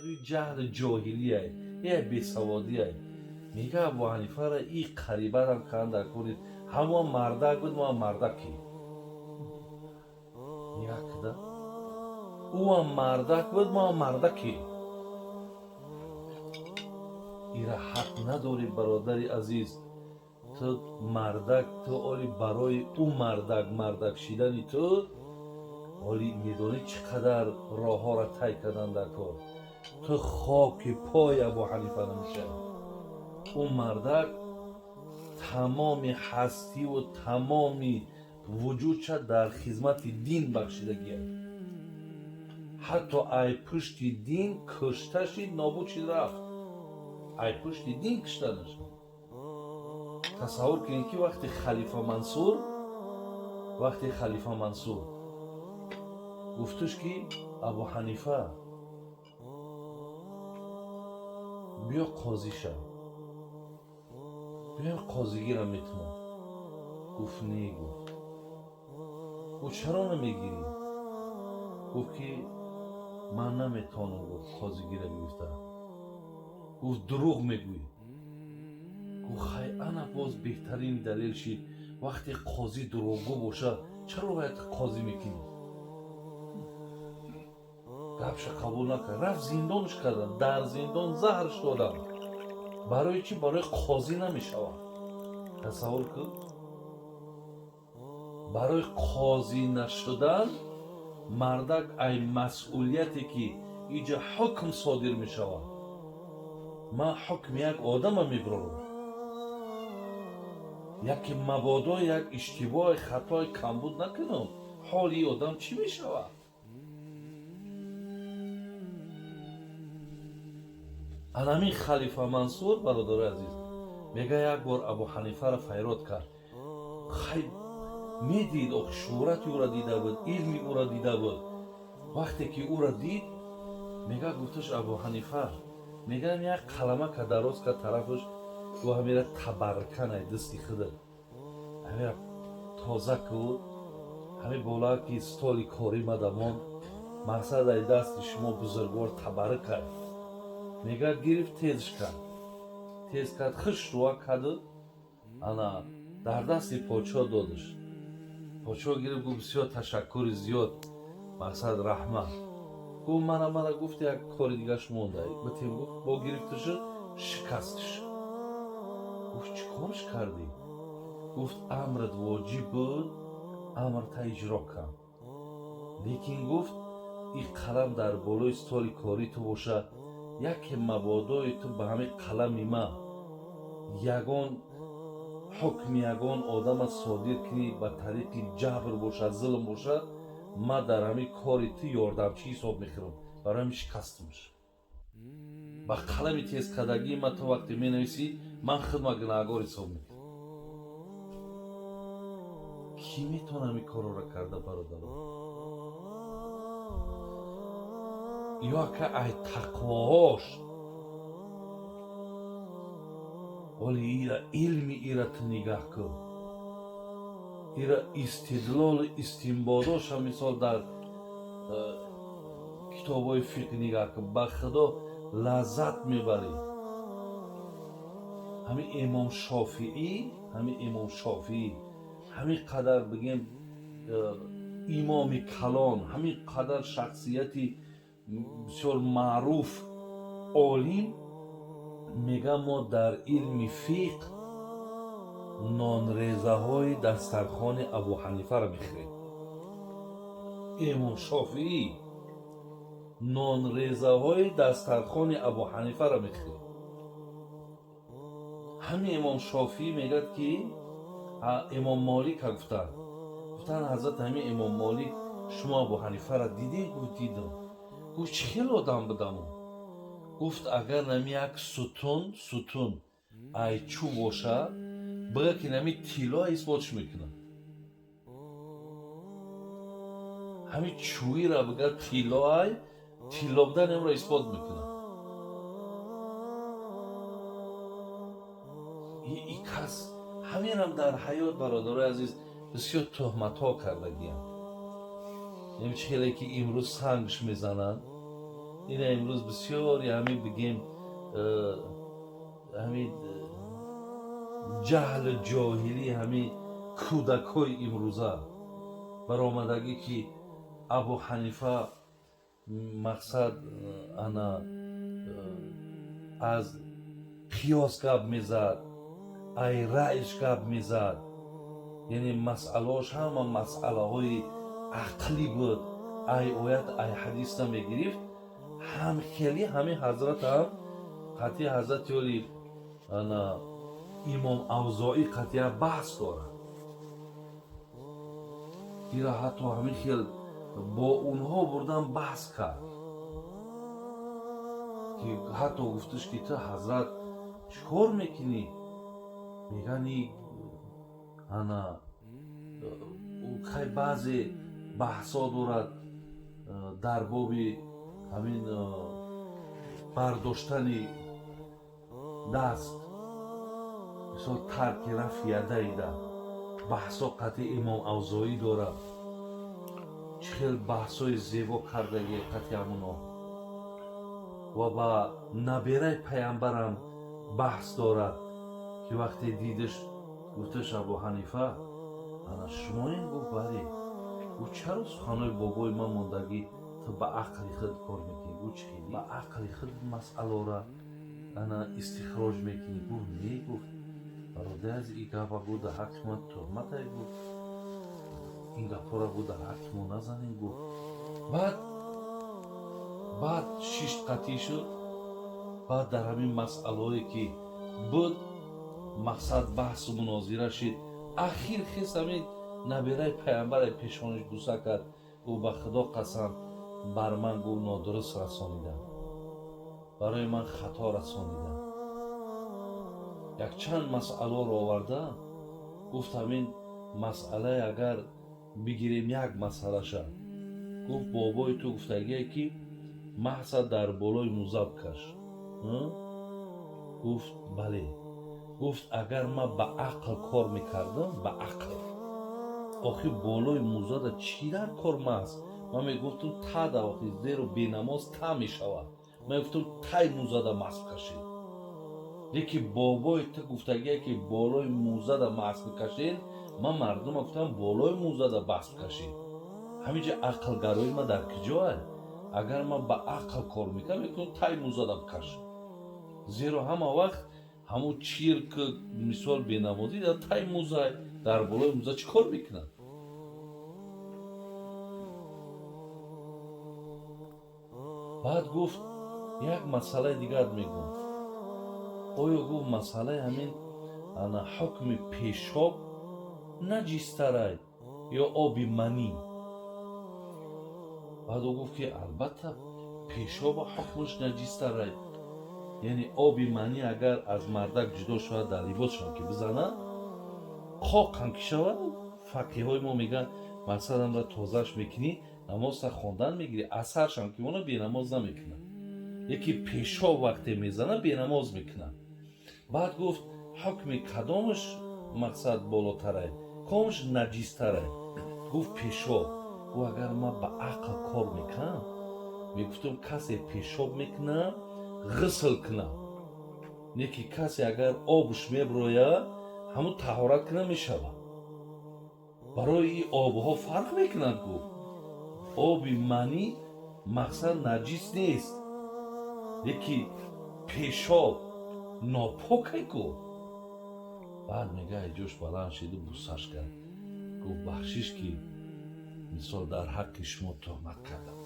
Рӯи ҷаҳли ҷоҳилияй, е бесаводияй. Мега, Абу Ҳанифара и қарибарам кардан дар кори ҳамон мардак буд, мо мардаки. Нигоҳ кида, ӯам мардак буд, мо мардаки. Ира ҳақ надорӣ, бародари азиз. Ту мардак, ту оли барои ӯ мардак мардак шидани ту оли медонӣ чӣ қадар роҳҳоро тай кардан дар кор. Ту хоки пои Абу Ҳанифа намешавӣ. Ӯ мардак тамоми ҳастиву тамоми вуҷудша дар хизмати дин бахшидагиаст. Ҳатто ай пушти дин кушта шид, нобуд шид, рафт. Ай пушти дин кушта нашид. Тасаввур кунед, ки вақти халифа Мансур гуфтуш, ки Абу Ҳанифа, биё қозӣ шав, биё, қозигира метунам. Гуфт: не. Гуфт: чаро намегирӣ? Гуфт, ки ман наметавонам, гуфт, қозигира гирифта. Гуфт: дурӯғ мегӯӣ. Гуфт: хай, ана боз беҳтарин далел шид. Вақте қозӣ дурӯғгӯ бошад, чаро бояд қозӣ мекунӣ? Гапша қабул накард, рафт, зиндонш карданд, дар зиндон заҳрш доданд. Барои чӣ? Барои қозӣ намешавад. Тасаввур кун, барои қозӣ нашудан мардак ай масъулияте, ки иҷа ҳукм содир мешавад, ман ҳукми як одама мебирорам, яке мабодо як иштибоҳи, хатои, камбуд накунам, ҳоли ин одам чӣ мешавад? Анамин халифа Мансур, бародарои азиз, мега, як бор Абу Ҳанифаро файрод кард. Хай, медид, ох, шӯҳрати ӯро дида буд, илми ӯро дида буд. Вақте ки ӯро дид, мега, гуфташ: Абу Ҳанифа, мегам, як қаламака дароз кард тарафаш, гу ҳамира табарруканай дасти худат, ҳамира тоза ку, ҳами бола ки столи корӣ мадамон, мақсад ай дасти шумо бузургвор табаррукай. Мега, гирифт, тезш кард, тез кард, хиш руа карду ана дар дасти подшоҳ додаш. Подшоҳ гирифт, гуфт: бисёр ташаккури зиёд, мақсад, раҳмат. Гуфт: мана, гуфт, як кори дигаш монда битем. Гуфт, бо гирифташу шикастиш. Гуфт: чӣ корш кардӣ? Гуфт: амрат воҷиб буд, амрта иҷро кард, лекин, гуфт, ин қалам дар болои столи корӣ ту бошад, яке мабодои ту ба ҳамин қалами ман ягон ҳукми ягон одама содир кунӣ, ба тариқи ҷабр бошад, зулм бошад, ман дар ҳамин кори ту ёрдамчӣ ҳисоб мехӯрам. Барои ҳамин шикастимш. Ба қалами тезкардагии ман ту вақте менависӣ, ман худма гунаҳгор ҳисоб мекунам. Кӣ метавонад ҳамин корҳоро карда, бародаро? Ё ака ай тақвоҳош оли ира илми ира ту нигаҳ кун, ира истидлолу истинбодоша, мисол, дар китобҳои фиқҳ нигаҳ кун, ба худо лаззат мебарӣ. Ҳамин Имом Шофиӣ, ҳамин Имом Шофиӣ, ҳамин қадар, бигем, имоми калон, ҳамин қадар шахсияти бисёр маъруф, олим, мега, мо дар илми фиқҳ нонрезаҳои дастархони Абу Ҳанифаро мехӯрем. Имом Шофиӣ нонрезаҳои дастархони Абу Ҳанифаро мехӯрем. Ҳамин Имом Шофиӣ мегӯяд, ки Имом Молика гуфтанд, гуфтанд: ҳазрат, ҳамин Имом Молик, шумо Абу Ҳанифаро дидем? Гуфт: дидам. Гуфт: чӣ хел одам будаму? Гуфт: агар нами як сутун ай чӯб бошад, бигӯ, ки нами тилло, исботш мекунад. Ҳамин чӯира бигӯ тиллоай, тилло будан имро исбот мекунад. И кас ҳаминам дар ҳаёт, бародарои азиз, бисёр туҳматҳо кардагиям. Нем чӣ хеле ки имрӯз сангш мезананд. Ина имрӯз бисёри ҳамин бигем ҳамин ҷаҳлу ҷоҳилӣ ҳамин кӯдакҳои имрӯза баромадагӣ ки Абу Ҳанифа мақсад ана аз қиёс гап мезад, ай раъйш гап мезад, яъне масъалаош ҳама масъалаҳои ақлӣ буд, ай оят ай ҳадис намегирифт. Ҳам хеле ҳамин ҳазратам қатъи ҳазрати оли ана имом Авзоӣ қатъия баҳс дорад. Ира ҳатто ҳамин хел бо онҳо бурдан баҳс кард ки ҳатто гуфташ ки ту ҳазрат чӣ кор мекунӣ? Мегани ана хай баъзе баҳсҳо дорад дар боби ҳамин бардоштани даст, мисол тарки рафъи ядайда баҳсҳо қатъи имом Авзоӣ дорад. Чӣ хел баҳсҳои зебо кардаги қатъи ҳамуно ва ба набераи паямбарам баҳс дорад ки вақте дидаш гуфташ Абу Ҳанифа ана шумоем? Гуфт бале. Гуфт чаро суханҳои бобои ман мондагӣ ту ба ақли худ кор мекунӣ? Гуфт чӣ хели ба ақли худ масъаларо ана истихроҷ мекунӣ? Гуфт не. Гуфт бародари азиз, ин гапа гуфт дар ҳаққи ман туҳматай, гуфт ин гапҳоро гуфт дар ҳаққи мо назанем. Гуфт баъд шишт қатъӣ шуд. Баъд дар ҳамин масъалаҳое ки буд мақсад баҳсу мунозира шид. Ахир хес ҳамин набераи паямбаре пешониш буса кард. Ӯ ба худо қасам бар ман гуфт нодуруст расонидам, барои ман хато расонидам. Якчанд масъаларо оварда гуфт ҳамин масъалае агар бигирем як масъалаша, гуфт бобои ту гуфтагие ки маҳса дар болои музаб каш. Гуфт бале. Гуфт агар ман ба ақл кор мекардам, ба ақл охи болои музада чӣ дар кор маст? Ман мегуфтам тада охи зеро бенамоз та мешавад. Ман мегуфтам тай музада масб кашед. Лекин бобои ту гуфтагие ки болои музада масб кашед, ман мардума гуфтам болои музада басб кашед. Ҳаминҷа ақлгарои ман дар куҷоа? Агар ман ба ақл кор мекардам, мегуфтам тай музада бикаш. Зеро ҳама вақт ҳамун чирк мисол бенамозӣ дар тай муза, дар болои муза чӣ кор мекунад? Баъд гуфт як масъалаи дигар мегӯм. Оё гуфт масъалаи ҳамин ана ҳукми пешоб наҷистарай ё оби манӣ? Баъд ӯ гуфт ки албатта пешоба ҳукмаш наҷистарай, яъне оби манӣ агар аз мардак ҷудо шавад дар либосшон ки бизанад қоқам ки шавад, фақиҳои мо мегӯянд мақсадамра тозааш мекунӣ, намозта хондан мегирӣ, асаршам ки мона бенамоз намекунад, яки пешоб вақте мезанад бенамоз мекунад. Баъд гуфт ҳукми кадомаш мақсад болотарай, кадомаш наҷистарай? Гуфт пешоб. Гуфт агар ман ба ақл кор мекунам, мегуфтам касе пешоб мекунад ғусл кунад, не ки касе агар обш меброяд ҳамун таҳорат кунад мешавад. Барои ин обҳо фарқ мекунад. Гуфт оби манӣ мақсад наҷис нест, леки пешоб нопокай. Гуфт баъд мега ҷош баланд шиду бусаш кард. Гуфт бахшиш ки мисол дар ҳаққи шумо туҳмат кардам.